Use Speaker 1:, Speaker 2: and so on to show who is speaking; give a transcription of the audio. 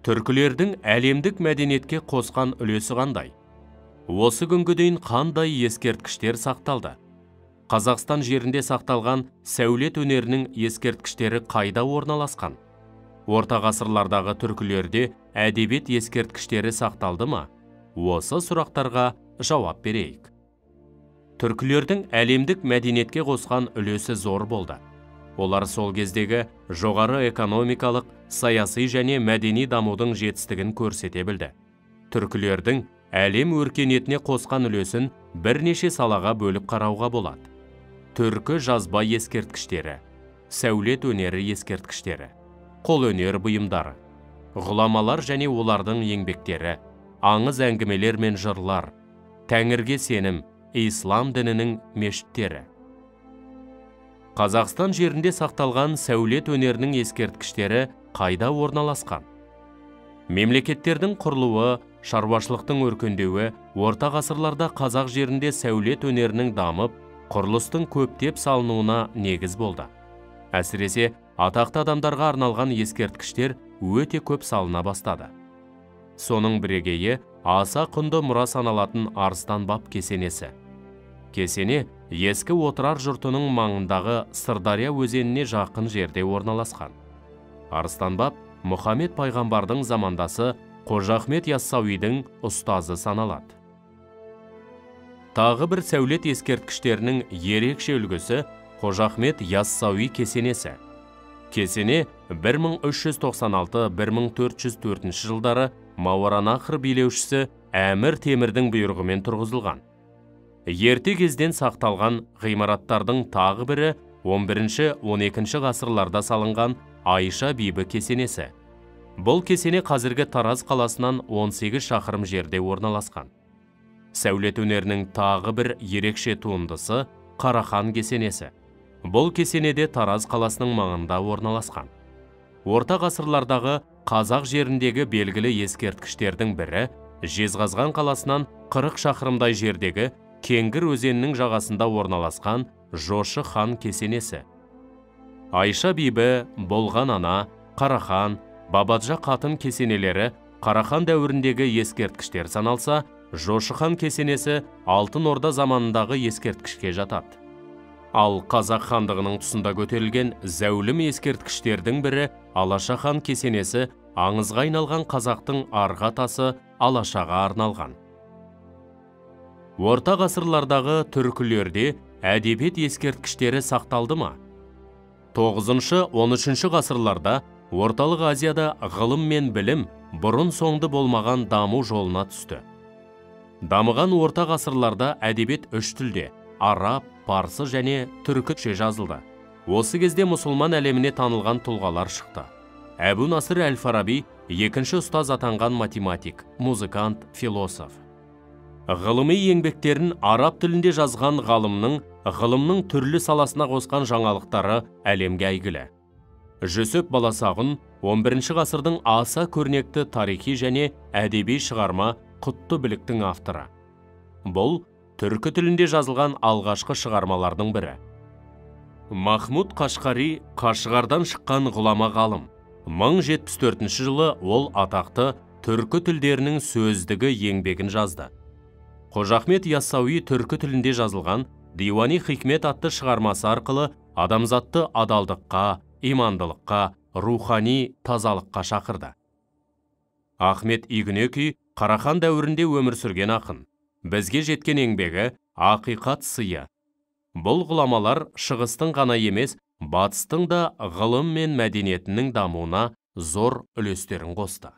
Speaker 1: Түркілердің әлемдік мәдениетке қосқан үлесі қандай? Осы күнге дейін қандай ескерткіштер сақталды? Қазақстан жерінде сақталған сәулет өнерінің ескерткіштері қайда орналасқан? Орта ғасырлардағы түркілерде әдебиет ескерткіштері сақталды ма? Осы сұрақтарға жауап берейік. Түркілердің әлемдік мәдениетке қосқан үлесі зор болды. Олар сол кездегі жоғары экономикалық, саяси және мәдени дамудың жетістігін көрсете білді. Түркілердің әлем өркениетіне қосқан үлесін бірнеше салаға бөліп қарауға болады. Түркі жазба ескерткіштері, сәулет өнері ескерткіштері, қолөнер бұйымдары, ғұламалар және олардың еңбектері, аңыз әңгімелер мен жырлар, тәңірге сенім, ислам дінінің мешіттері. Қазақстан жерінде сақталған сәулет өнерінің ескерткіштері қайда орналасқан? Мемлекеттердің құрылуы, шаруашылықтың өркендеуі орта ғасырларда қазақ жерінде сәулет өнерінің дамып, құрылыстың көптеп салынуына негіз болды. Әсіресе, атақты адамдарға арналған ескерткіштер өте көп салына бастады. Соның бірегейі аса құнды мұра саналатын Арыстан баб кесенесі. Кесене ескі Отырар жұртының маңындағы Сырдария өзеніне жақын жерде орналасқан. Арыстан баб Мұхаммед пайғамбардың замандасы Қожа Ахмет Яссауидің ұстазы саналады. Тағы бір сәулет ескерткіштерінің ерекше үлгісі Қожа Ахмет Яссауи кесенесі. Кесене 1396-1404 жылдары Мауараннахр билеушісі Әмір Темірдің бұйрығымен тұрғызылған. Ерте кезден сақталған ғимараттардың тағы бірі 11-12 ғасырларда салынған Айша бибі кесенесі. Бұл кесене қазіргі Тараз қаласынан 18 шақырым жерде орналасқан. Сәулет өнерінің тағы бір ерекше туындысы Қарахан кесенесі. Бұл кесенеде Тараз қаласының маңында орналасқан. Орта ғасырлардағы қазақ жеріндегі белгілі ескерткіштердің бірі Жезқазған қаласынан 40 шақырымдай жердегі Кеңгір өзенінің жағасында орналасқан Жошы хан кесенесі. Айша бибі, Болған ана, Қарахан, Бабаджа қатын кесенелері Қарахан дәуіріндегі ескерткіштер саналса, Жошы хан кесенесі Алтын Орда заманындағы ескерткішке жатады. Ал Қазақ хандығының тұсында көтерілген зәулім ескерткіштердің бірі Алаша хан кесенесі аңызға айналған қазақтың арғы атасы Алашаға арналған. Орта ғасырлардағы түркілерде әдебиет ескерткіштері сақталды ма? 9-13 ғасырларда Орталық Азияда ғылым мен білім бұрын соңды болмаған даму жолына түсті. Дамыған орта ғасырларда әдебиет үш тілде араб, парсы және түркіше жазылды. Осы кезде мұсылман әлеміне танылған тұлғалар шықты. Әбу Насыр әл-Фараби екінші ұстаз атанған математик, музыкант, философ. Ғылыми еңбектерін араб тілінде жазған ғалымның ғылымның түрлі саласына қосқан жаңалықтары әлемге әйгілі. Жүсіп Баласағұн 11 ғасырдың аса көрнекті тарихи және әдеби шығарма Құтты біліктің авторы. Бұл түркі тілінде жазылған алғашқы шығармалардың бірі. Махмуд Қашқари Қашғардан шыққан ғұлама ғалым. 1074 жылы ол атақты түркі тілдерінің сөздігі еңбегін жазды. Қожа Ахмет Яссауи түркі тілінде жазылған Диуани Хикмет атты шығармасы арқылы адамзатты адалдыққа, имандылыққа, рухани тазалыққа шақырды. Ахмет Игүнеки Қарахан дәуірінде өмір сүрген ақын. Бізге жеткен еңбегі Ақиқат сыйы. Бұл ғұламалар шығыстың ғана емес, батыстың да ғылым мен мәдениетінің дамуына зор үлестерін қосты.